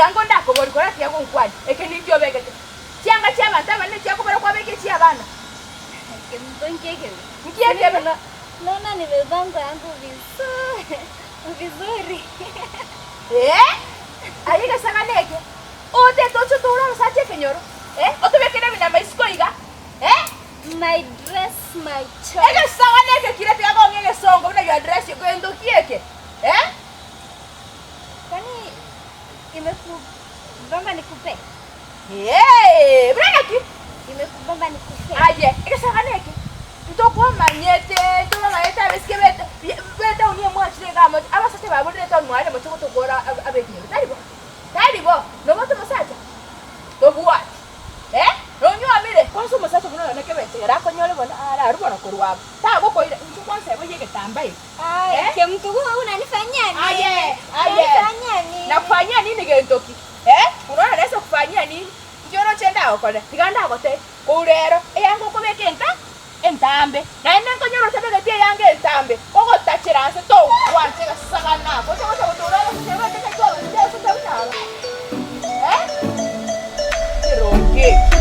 Tiga nko ndakoborie kora tiga gonkwania, eke ninki obegete? Chianga chi'abanto abanene chiakobera kwabeka echi'abana. Kemunto nki ekebe? Nki ekebe? Naona nimevaa nguo yangu vizuri vizuri. Ee, aye egesagane eke, otete oche otore abasacha ekenyoro, eh, otobekere ebinama isiko iga, eh? My dress, my choice. Egesagane eke kire tiga kong'a egesongo buna your dress, gento ki eke, eh? Kwani imekubamba nikupe? Ee, buna naki? Imekubamba nikupe. Aye, egesagane eke, ntokomanyete, ntobamanyete abesike bete, b'etaoni emwachire iga amo, abasacha baborire etaoni mwarire moche gotokora abekenyoro, tari bo? Tari bo? Nobwate omosacha? Tobwati. Eh? Nonywomire? Kwansa omosacha buna oyo nekebeche ere akonyore bono are arwe bono korwa abwo. Tagokoira, inche kwansa eboyie egetambaa eke. Eh? Kemunto unanifanyia nini? Aye, aye. Unanifanyia nini? Nakufanyia nini gento ki? Eh? Unaona naweza kufanyia nini? Inche oroche ndagokore, tiga ndagotebie, korwa rero, eyanga okobeka enta entambe, naende nkonyora otabegeti eyanga entambe, ogotachera nse togwancha egesagana, gocha gocha gotora abasacha bete ng'a intwe abasacha buna aba. Eh? Ekerongo eke.